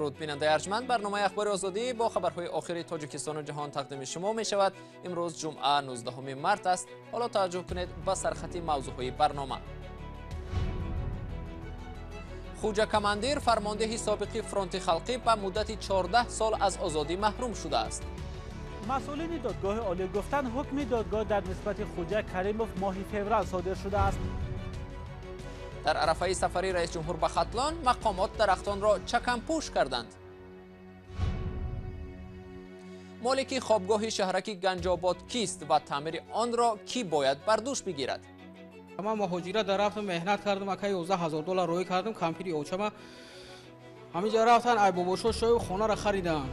Дуруд бинандаи арҷманд, барномаи Ахбори Озодӣ бо хабарҳои охири Тоҷикистону ҷаҳон тақдими шумо мешавад. Имрӯз ҷумъа 19 март аст. Ҳоло таваҷҷӯҳ кунед ба сархати мавзӯъҳои барнома. Хуҷа Командир, фармондеҳи собиқи фронти халқӣ, ба муддати 14 сол аз озодӣ маҳрум шудааст. Масъулини додгоҳи олӣ гуфтанд, ҳукми додгоҳ дар нисбати Хуҷа Каримов моҳи феврал содир шудааст. Дар арафаи сафари раис ҷумҳур ба Хатлон мақомот дарахтонро чакампӯш карданд. Молики хобгоҳи шаҳраки Ганҷобод кист ва таъмири онро кӣ бояд бар дӯш бигирад? Ман муҳоҷират дар рафтам, меҳнат кардам, акай $11,000 рӯй кардам, кампири очама. Ҳаминҷа рафтан, ай бобошо шою хонаро харидам.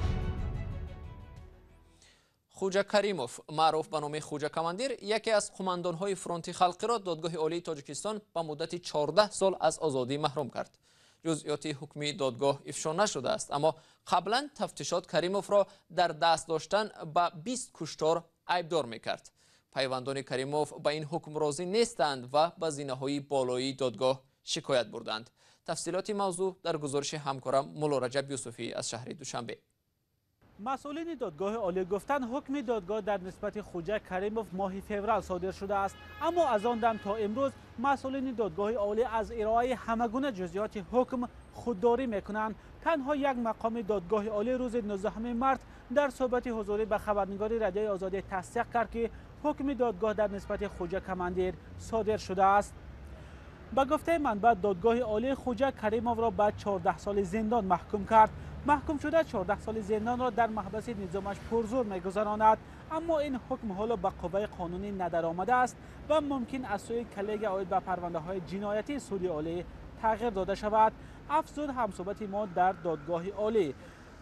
Хуҷа Каримов, маъруф ба номи Хуҷа Командир, яке аз қумандонҳои фронти халқиро додгоҳи олии Тоҷикистон ба муддати 14 сол аз озодӣ маҳрум кард. Ҷузъиёти ҳукми додгоҳ ифшо нашудааст, аммо қаблан тафтишот Каримовро дар даст доштан ба 20 куштор айбдор мекард. Пайвандони Каримов ба ин ҳукм розӣ нестанд ва ба зинаҳои болоии додгоҳ шикоят бурданд. Тафсилоти мавзӯъ дар гузориши ҳамкорам Мулло Раҷаб Юсуфӣ аз шаҳри Душанбе. Масъулини додгоҳи олӣ гуфтанд, ҳукми додгоҳ дар нисбати Хуҷа Каримов моҳи феврал содир шудааст, аммо аз он дам то имрӯз масъулини додгоҳи олӣ аз ироаи ҳамагуна ҷузъиёти ҳукм худдорӣ мекунанд. Танҳо як мақоми додгоҳи олӣ рӯзи 19 март дар суҳбати ҳузурӣ ба хабарнигори Радиои Озодӣ тасдиқ кард, ки ҳукми додгоҳ дар нисбати Хуҷа Командир содир шудааст. Ба гуфтаи манбаъ, додгоҳи олӣ Хуҷа Каримовро ба 14 соли зиндон маҳкум кард. Маҳкум шуда 14 соли зиндонро дар маҳбаси низомаш пурзур мегузаронад, аммо ин ҳукм ҳоло ба қувваи қонунӣ надаромадааст ва мумкин аз сӯи коллегия оид ба парвандаҳои ҷиноятии суди олӣ тағйир дода шавад. Афзуд ҳамсӯҳбати мо дар додгоҳи олӣ.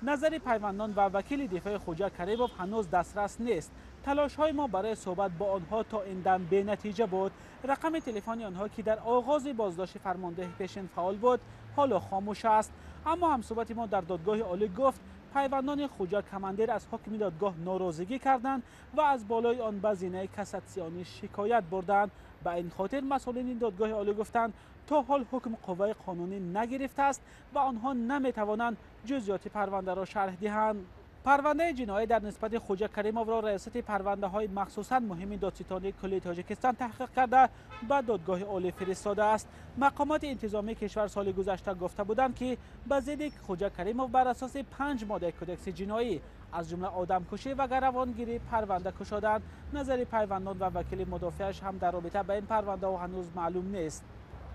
Назари пайвандон ва вакили дифои Хуҷа Каримов ҳанӯз дастрас нест. Талошҳои мо барои суҳбат бо онҳо то ин дам бенатиҷа буд. Рақами телефони онҳо, ки дар оғози боздошти фармондеҳи пешин фаъол буд, ҳоло хомӯш аст. Аммо ҳамсӯҳбати мо дар додгоҳи олӣ гуфт, пайвандони Хуҷа Командир аз ҳукми додгоҳ норозигӣ карданд ва аз болои он ба зинаи кассатсионӣ шикоят бурданд. Ба ин хотир масъулини додгоҳи олӣ гуфтанд, то ҳол ҳукм қувваи қонунӣ нагирифтааст ва онҳо наметавонанд ҷузъиёти парвандаро шарҳ диҳанд. Парвандаи ҷиноӣ дар нисбати Хуҷа Каримовро раёсати парвандаҳои махсусан муҳими додситонии куллии Тоҷикистон таҳқиқ карда ба додгоҳи олӣ фиристодааст. Мақомоти интизомии кишвар соли гузашта гуфта буданд, ки ба зидди Хуҷа Каримов бар асоси 5 моддаи кодекси ҷиноӣ, аз ҷумла одамкушӣ ва гаравонгирӣ, парванда кушоданд. Назари пайвандон ва вакили мудофиааш ҳам дар робита ба ин парвандаҳо ҳанӯз маълум нест.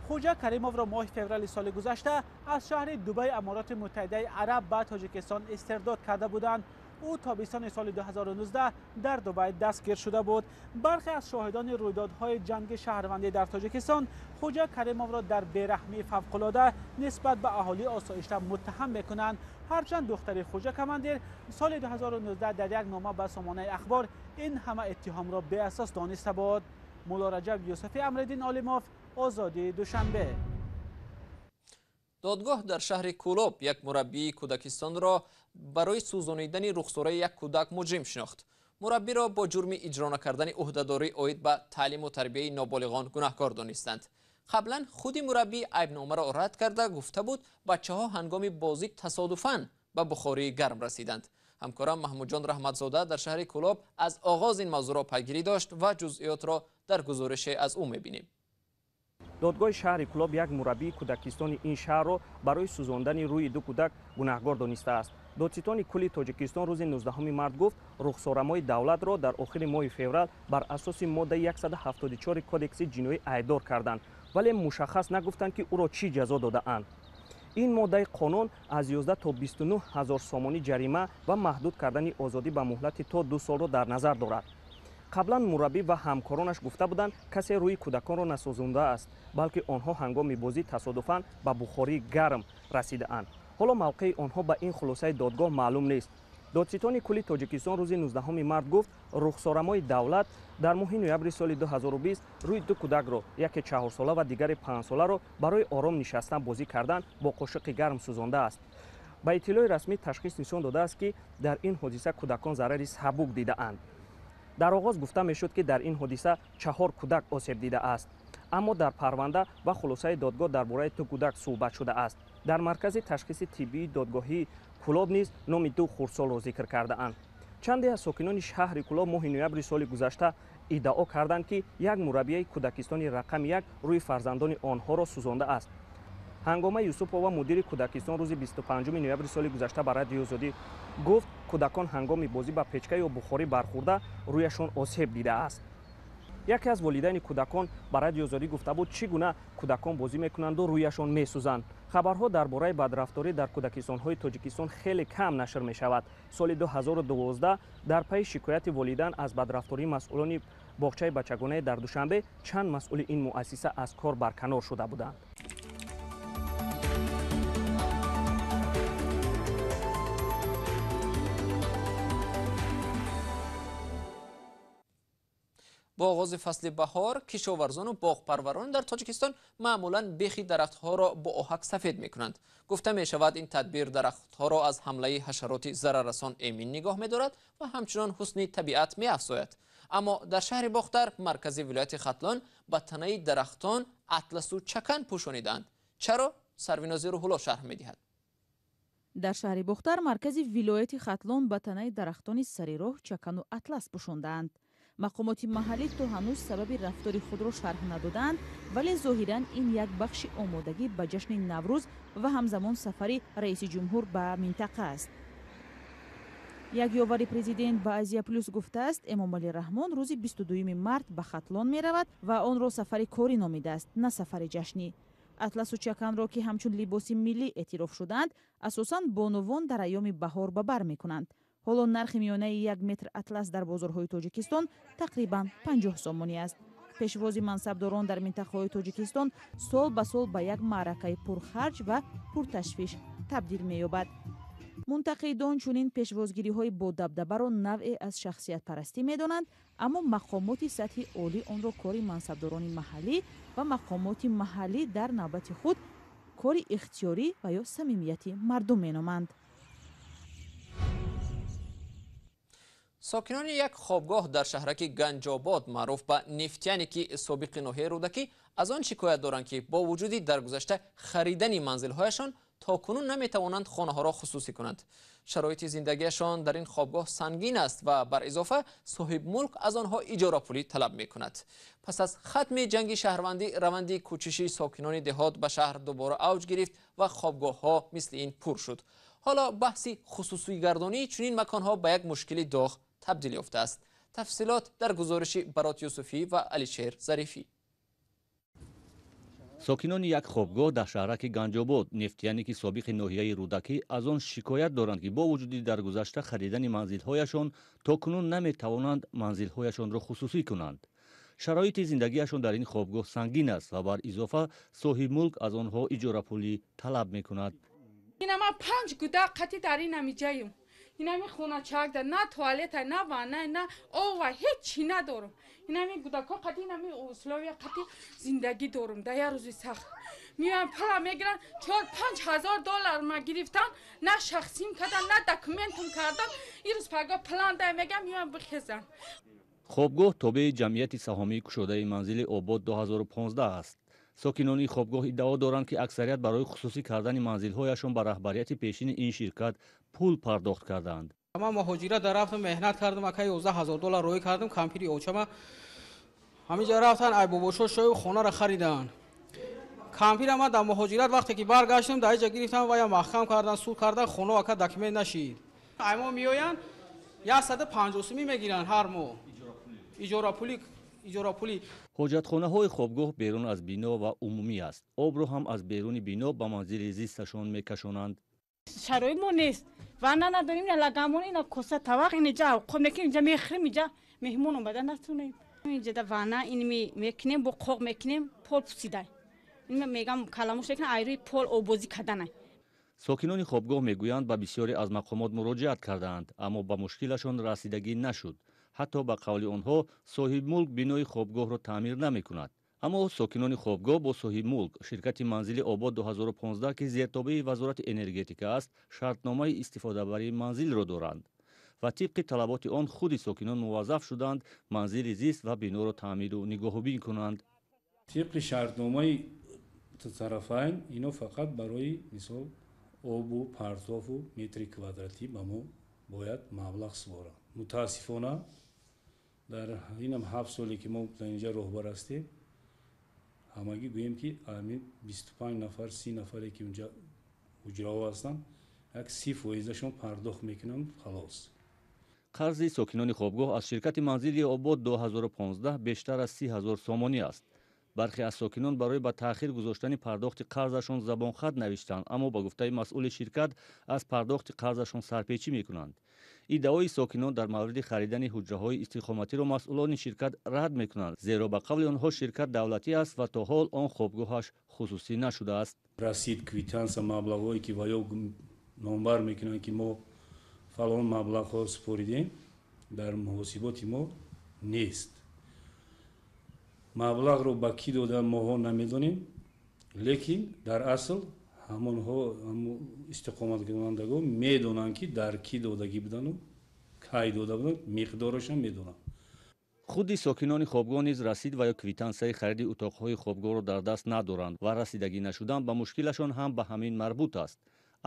Хуҷа Каримовро моҳи феврали соли гузашта аз шаҳри Дубай Амороти Муттаҳидаи Араб ба Тоҷикистон истирдод карда буданд. Ӯ тобистони соли 2019 дар Дубай дастгир шуда буд. Бархе аз шоҳидони рӯйдодҳои ҷанги шаҳрвандӣ дар Тоҷикистон Хуҷа Каримовро дар бераҳмии фавқулода нисбат ба аҳолии осоишта муттаҳам мекунанд. Ҳарчанд духтари Хуҷа Командир соли 2019 дар як нома ба сомонаи Ахбор ин ҳама иттиҳомро беасос дониста буд. Мулло Раҷаб Юсуфӣ, Амриддин Олимов, Озодӣ, Душанбе. Додгоҳ дар шаҳри Кӯлоб як мураббии кӯдакистонро барои сӯзонидани рухсораи як кӯдак муҷрим шинохт. Мураббиро бо ҷурми иҷро накардани ӯҳдадорӣ оид ба таълиму тарбияи ноболиғон гунаҳкор донистанд. Қаблан худи мураббӣ айбномаро рад карда гуфта буд, бачаҳо ҳангоми бозӣ тасодуфан ба бухории гарм расиданд. Ҳамкорам Маҳмудҷон Раҳматзода дар шаҳри Кӯлоб аз оғоз ин мавзӯъро пайгирӣ дошт ва ҷузъиётро дар гузорише аз ӯ мебинем. Додгоҳи шаҳри Кӯлоб як мураббии кӯдакистони ин шаҳрро барои сӯзондани рӯи ду кӯдак гунаҳгор донистааст. Додситони кулли Тоҷикистон рӯзи 19 март гуфт, рухсорамои давлатро дар охири моҳи феврал бар асоси моддаи 174 кодекси ҷиноӣ айбдор карданд, вале мушаххас нагуфтанд, ки ӯро чӣ ҷазо додаанд. Ин моддаи қонун аз 11 то 29 ҳазор сомонӣ ҷарима ва маҳдуд кардани озодӣ ба муҳлати то 2 солро дар назар дорад. Қаблан мураббӣ ва ҳамкоронаш гуфта буданд, касе рӯи кӯдаконро насӯзондааст, балки онҳо ҳангоми бозӣ тасодуфан ба бухории гарм расидаанд. Ҳоло мавқеи онҳо ба ин хулосаи додгоҳ маълум нест. Додситони кулли Тоҷикистон рӯзи 19 март гуфт, рухсорамои давлат дар моҳи ноябри соли 2020 рӯи ду кӯдакро, яке 4-сола ва дигаре 5-соларо барои ором нишастан бозӣ кардан бо қошиқи гарм сӯзондааст. Ба иттилои расмӣ ташхис нишон додааст, ки дар ин ҳодиса кӯдакон зарари сабук дидаанд. Дар оғоз гуфта мешуд, ки дар ин ҳодиса 4 кӯдак осеб дидааст. Аммо дар парванда ва хулосаи додгоҳ дар бораи 2 кӯдак суҳбат шудааст. Дар маркази ташхиси тиббии додгоҳии Кӯлоб низ номи 2 хурдсолро зикр кардаанд. Чанде аз сокинони шаҳри Кӯлоб моҳи ноябри соли гузашта иддао карданд, ки як мураббияи кӯдакистони рақами 1 рӯи фарзандони онҳоро сӯзондааст. Ҳангома Юсупова, мудири кӯдакистон, рӯзи 25 ноябри соли гузашта ба Радиои Озодӣ гуфт, кӯдакон ҳангоми бозӣ ба печка ё бухорӣ бархӯрда рӯяшон осеб дидааст. Яке аз волидайни кӯдакон ба Радиои Озодӣ гуфта буд, чӣ гуна кӯдакон бозӣ мекунанду рӯяшон месӯзанд. Хабарҳо дар бораи бадрафторӣ дар кӯдакистонҳои Тоҷикистон хеле кам нашр мешавад. Соли 2012 дар пайи шикояти волидан аз бадрафтории масъулони боғчаи бачагонае дар Душанбе чанд масъули ин муассиса аз кор барканор шуда буданд. Бо оғози фасли баҳор кишоварзону боғпарварон дар Тоҷикистон маъмулан бехи дарахтҳоро бо оҳак сафед мекунанд. Гуфта мешавад, ин тадбир дарахтҳоро аз ҳамлаи ҳашароти зараррасон эмин нигоҳ медорад ва ҳамчунон ҳусни табиат меафзояд. Аммо дар шаҳри Бохтар, маркази вилояти Хатлон, ба танаи дарахтон атласу чакан пӯшонидаанд. Чаро? Сарвинози Рӯҳулло шарҳ медиҳад. Дар шаҳри Бохтар, маркази вилояти Хатлон, ба танаи дарахтони сари роҳ чакану атлас пӯшондаанд. Мақомоти маҳаллӣ то ҳанӯз сабаби рафтори худро шарҳ надодаанд, вале зоҳиран ин як бахши омодагӣ ба ҷашни Наврӯз ва ҳамзамон сафари раиси ҷумҳур ба минтақа аст. Як ёвари президент ба Азия Плюс гуфтааст, Эмомалӣ Раҳмон рӯзи 22 март ба Хатлон меравад ва онро сафари корӣ номидааст, на сафари ҷашнӣ. Атласу чаканро, ки ҳамчун либоси миллӣ эътироф шудаанд, асосан бонувон дар айёми баҳор ба бар мекунанд. Ҳоло нархи миёнаи 1 метр атлас дар бозорҳои Тоҷикистон тақрибан 50 сомонӣ аст. Пешвози мансабдорон дар минтақаҳои Тоҷикистон сол ба сол ба як маъракаи пурхарҷ ва пурташвиш табдил меёбад. Мунтақидон чунин пешвозгириҳои бодабдабаро навъе аз шахсиятпарастӣ медонанд, аммо мақомоти сатҳи олӣ онро кори мансабдорони маҳаллӣ ва мақомоти маҳаллӣ дар навбати худ кори ихтиёрӣ ва ё самимияти мардум меноманд. Сокинони як хобгоҳ дар шаҳраки Ганҷобод, маъруф ба Нефтяне, ки собиқи ноҳияи Рӯдакӣ, аз он шикоят доранд, ки бо вуҷуди дар гузашта харидани манзилҳояшон то кунун наметавонанд хонаҳоро хусусӣ кунанд. Шароити зиндагиашон дар ин хобгоҳ сангин аст ва бар изофа соҳибмулк аз онҳо иҷорапулӣ талаб мекунад. Пас аз хатми ҷанги шаҳрвандӣ раванди кӯчиши сокинони деҳот ба шаҳр дубора авҷ гирифт ва хобгоҳҳо мисли ин пур шуд. Ҳоло баҳси хусусигардонии чунин маконҳо ба як мушкили доғ табдил ёфтааст. Тафсилот дар гузориши Барот Юсуфӣ ва Алишер Зарифӣ. Сокинони як хобгоҳ дар шаҳраки Ганҷобод, Нефтияне, ки собиқи ноҳияи Рӯдакӣ, аз он шикоят доранд, ки бо вуҷуди дар гузашта харидани манзилҳояшон то кунун наметавонанд манзилҳояшонро хусусӣ кунанд. Шароити зиндагиашон дар ин хобгоҳ сангин аст ва бар изофа соҳибмулк аз онҳо иҷорапулӣ талаб мекунад. Ина ман 5 кӯдак қатӣ дар ин ҳамиҷаем. Инами хоначакда на туалета, на ванна, на ова, ҳеҷ чӣ надорум. Инами кӯдакҳо қати, инами условия қати зиндагӣ дорум. Да як рӯзи сахт меоян, пула мегиранд, 4-5 ҳазор доллар ма гирифтан, на шахсим кардан, на документум кардан. Ирӯз пагоҳ план да мегам, меоян бихезан. Хобгоҳ тобеи ҷамъияти саҳомии кушодаи манзили Обод 2015 аст. Сокинони хобгоҳ иддао доранд, ки аксарият барои хусусӣ кардани манзилҳояшон ба раҳбарияти пешини ин ширкат пул пардохт кардаанд. Ман муҳоҷират дар рафтам, меҳнат кардам, акай 11 ҳазор доллар рӯй кардам, кампири очама. Ҳаминҷа рафтан, ай бобошо шои хонаро хариданд. Кампира ман дар муҳоҷират вақте ки баргаштам, дар инҷа гирифтам ва я маҳкам кардан, суд кардан, хона ака документ нашид. Ай мо меоянд, 150 сомонӣ мегиранд ҳар моҳ. Иҷорапулӣ, иҷорапулӣ. Ҳоҷатхонаҳои хобгоҳ берун аз бино ва умумӣ аст. Обро ҳам аз беруни бино ба манзили зисташон мекашонанд. Шароит мо нест, ванна надорем, ина лагамон, ина коса тавақ, инҷа овқот мекунем, инҷа мехӯрем, инҷа меҳмон омада натонем. Инҷа да ванна ин мекунем, бо қоқ мекунем, пол пусида. Ин мегам каламош мекунем, айрӯи пол обозӣ кардана. Сокинони хобгоҳ мегӯянд, ба бисёре аз мақомот муроҷиат кардаанд, аммо ба мушкилашон расидагӣ нашуд. Ҳатто ба қавли онҳо соҳибмулк бинои хобгоҳро таъмир намекунад. Аммо сокинони хобгоҳ бо соҳибмулк, ширкати манзили Обод 2015, ки зертобеи вазорати энергетика аст, шартномаи истифодабарии манзилро доранд. ва тибқи талаботи он худи сокинон муваззаф шуданд манзили зист ва биноро таъмиру нигоҳубин кунанд. Тибқи шартномаи тарафайн ино фақат барои мисол обу партофу метри квадратӣ ба мо бояд маблағ супоранд. Мутаассифона дар инам 7 соле ки мо дар инҷа роҳбар ҳастем, ҳамагӣ гӯем ки ҳамин 25 нафар 30 нафаре ки унҷа ҳуҷраҳо ҳастанд, як 30%-ашон пардохт мекунанд, халос. Қарзи сокинони хобгоҳ аз ширкати манзили обод 2015 бештар аз 30 000 сомонӣ аст. Бархе аз сокинон барои ба таъхир гузоштани пардохти қарзашон забонхат навиштанд, аммо ба гуфтаи масъули ширкат аз пардохти қарзашон сарпечӣ мекунанд. Иддаои сокинон дар мавриди харидани ҳуҷраҳои истиқоматиро масъулони ширкат рад мекунанд, зеро ба қавли онҳо ширкат давлатӣ аст ва то ҳол он хобгоҳаш хусусӣ нашудааст. Расид, квитансия, маблағҳое ки ва ё номбар мекунанд, ки мо фалон маблағҳо супоридем, дар муҳосиботи мо нест. Маблағро ба кӣ додан моҳо намедонем, лекин дар асл ҳамонҳо истиқоматкунандагон медонанд, ки дар кӣ додагӣ будану кай дода буданд, миқдорашам медонанд. Худи сокинони хобгоҳ низ расид ва ё квитансияи хариди утоқҳои хобгоҳро дар даст надоранд ва расидагӣ нашудан ба мушкилашон ҳам ба ҳамин марбут аст.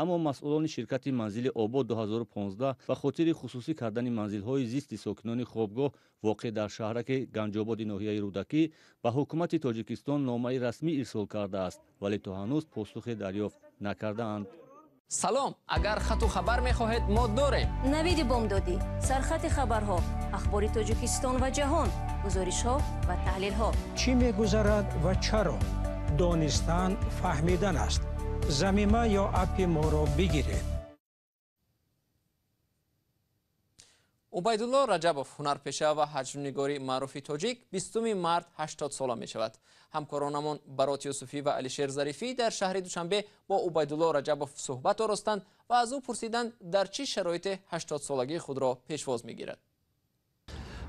Аммо масъулони ширкати манзили обод 2015 ба хотири хусусӣ кардани манзилҳои зисти сокинони хобгоҳ воқеъ дар шаҳраки Ганҷободи ноҳияи Рӯдакӣ ба ҳукумати Тоҷикистон номаи расмӣ ирсол кардааст, вале то ҳанӯз посухе дарёфт накардаанд. Салом, агар хату хабар мехоҳед, мо дорем. Навиди бомдодӣ, сархати хабарҳо, ахбори Тоҷикистон ва ҷаҳон, гузоришҳо ва таҳлилҳо. Чӣ мегузарад ва чаро? Донистан фаҳмидан аст. Замима ё аппи моро бигиред. Убайдулло Раҷабов, ҳунарпеша ва ҳаҷвнигори маъруфи тоҷик, 20 март 80 сола мешавад. Ҳамкоронамон Барот Юсуфӣ ва Алишер Зарифӣ дар шаҳри Душанбе бо Убайдулло Раҷабов суҳбат оростанд ва аз ӯ пурсиданд, дар чӣ шароите 80 солагии худро пешвоз мегирад.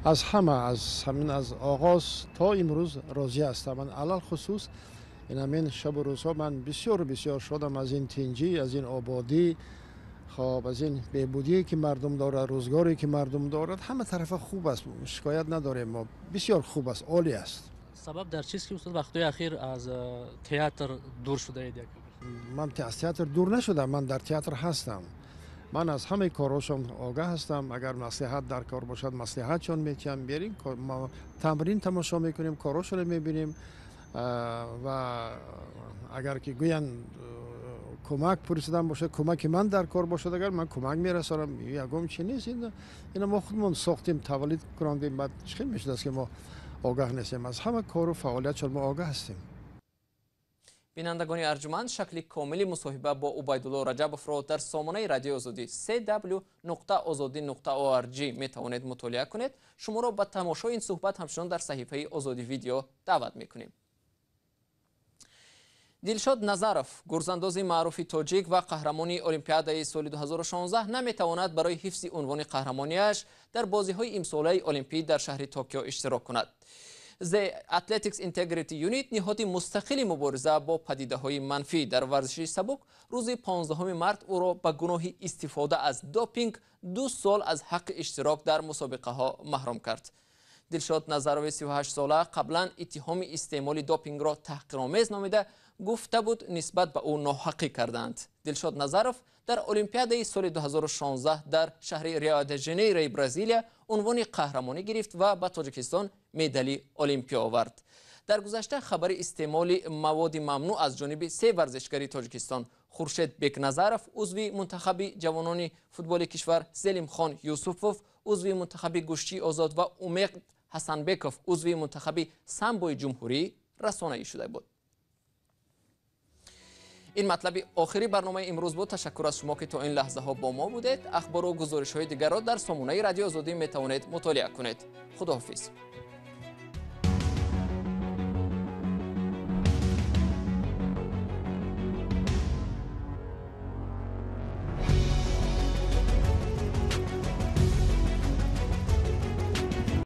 Аз ҳама, аз ҳамин аз оғоз то имрӯз розӣ ҳастам. Ман алалхусус ин ҳамин шабу рӯзҳо ман бисёр бисёр шодам аз ин тинҷӣ, аз ин ободӣ, хоб аз ин беҳбудие ки мардум дорад, рӯзгоре ки мардум дорад. Ҳама тарафа хуб аст, шикоят надорем мо. Бисёр хуб аст, олӣ аст. Сабаб дар чист ки устод вақтҳои ахир аз театр дур шудаед? Ман аз театр дур нашудам, ман дар театр ҳастам. Ман аз ҳамаи корҳошон огаҳ ҳастам. Агар маслиҳат дар кор бошад, маслиҳатшон метиҳам. Берим тамрин тамошо мекунем, корҳошонро мебинем ва агар ки гӯянд кӯмак пурсидан бошад, кӯмаки ман дар кор бошад, агар ман кӯмак мерасонам, ягон чи нест. Ина мо худмон сохтем, таваллуд кунондем, баъд чӣ хел мешудааст ки мо огаҳ нестем? Аз ҳама кору фаъолиятшон мо огаҳ ҳастем. Бинандагони арҷуманд, шакли комили мусоҳиба бо Убайдулло Раҷабовро дар сомонаи радиои Озодӣ cw.ozodi.org метавонед мутолиа кунед. Шуморо ба тамошои ин суҳбат ҳамчунон дар саҳифаи Озодӣ видео даъват мекунем. Дилшод Назаров, гурзандози маъруфи тоҷик ва қаҳрамони Олимпиадаи соли 2016, наметавонад барои ҳифзи унвони қаҳрамонияш дар бозиҳои имсолаи Олимпӣ дар шаҳри Токио иштирок кунад. The Athletics Integrity Unit, ниҳоди мустақили мубориза бо падидаҳои манфӣ дар варзиши сабук, рӯзи 15 март ӯро ба гуноҳи истифода аз допинг 2 сол аз ҳаққи иштирок дар мусобиқаҳо маҳрум кард. Дилшод Назарови 38 сола қаблан иттиҳоми истеъмоли допингро таҳқиромез номида гуфта буд, нисбат ба ӯ ноҳақӣ кардаанд. Дилшод Назаров дар Олимпиадаи соли 2016 дар шаҳри Рио-де-Жанейрои Бразилия унвони қаҳрамонӣ гирифт ва ба Тоҷикистон медали Олимпия овард. Дар гузашта хабари истеъмоли маводи мамнӯъ аз ҷониби 3 варзишгари Тоҷикистон Хуршед Бекназаров, узви мунтахаби ҷавонони футболи кишвар, Зелимхон Юсуфов, узви мунтахаби гӯштии озод ва Умед Ҳасанбеков, узви мунтахаби самбои ҷумҳурӣ расонаӣ шуда буд. Ин матлаби охири барномаи имрӯз буд. Ташаккур аз шумо, ки то ин лаҳзаҳо бо мо будед. Ахбору гузоришҳои дигарро дар сомонаи Радиои Озодӣ метавонед мутолиа кунед. Худоҳофиз.